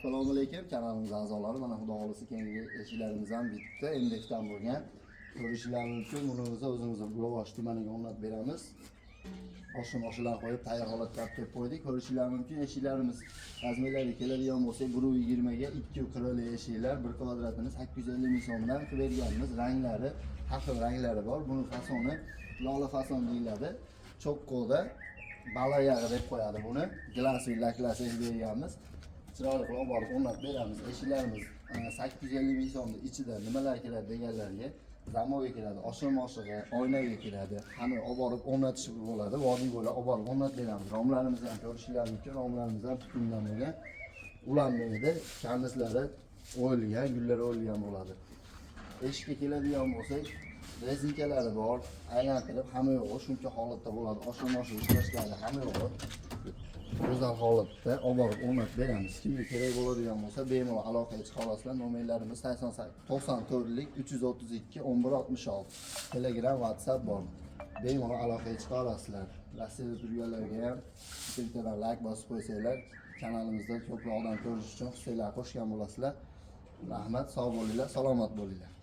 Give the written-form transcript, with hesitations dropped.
Assalomu alaykum, kanalimiz a'zolari. Mana, xudo xohlasa, keyingi eshiklarimiz ham bitta MDFdan bo'lgan. Ko'rishinglar mumkin. Buni biz o'zimiz Bulovosh tumaniga o'rnatib beramiz. Oshim oshilar qo'yib, tayyor holatga olib kelib qo'ydik. Ko'rishinglar mumkin. Eshiklarimiz razmerlariga keladigan bo'lsak, 1,20 ga 2,40 eshiklar, bir kvadratini 850 ming so'mdan qilib berganmiz. Ranglari, har xil ranglari bor. Buni fasoni lola fason deyiladi. Cho'qqo'da balayag'i deb qo'yadi buni. Глянцевый laklasi berganmiz. Chiroyli qilib olib borib o'rnatib beramiz. Eshiklarimiz 850 ming so'mni ichida nimalar kiradi deganlarga, замок ga kiradi, oshim oshig'i, oynaga kiradi. Hamma olib borib o'rnatish bo'ladi. Vodiy bo'ylab olib borib o'rnatib beramiz. Romlarimizni ham ko'rishinglar mumkin. Romlarimiz ham tutundan bo'lgan. Ulanmaydi. Karnizlari o'yilgan, gullar o'yilgan bo'ladi. Eshikka keladigan bo'lsak, rezinkalari bor, aylantirib hamma yo'g'i shuncha holatda bo'ladi. Oshim oshiq ishlashlari hamma yo'g'i go'zal holatda olib borib o'rnatib beramiz. Kimga kerak bo'ladigan bo'lsa, bemalol aloqaga chiqa olasizlar. Nomerlarimiz 88 94 332 11 66. Telegram, WhatsApp bor. Bemalol aloqaga chiqa olasizlar. Rossiyada turganlarga ham bittadan layk bosib qo'ysanglar, kanalimizda ko'proq odam ko'rish uchun hissanglar qo'shgan bo'lasizlar. Rahmat, sog' bo'linglar, salomat bo'linglar.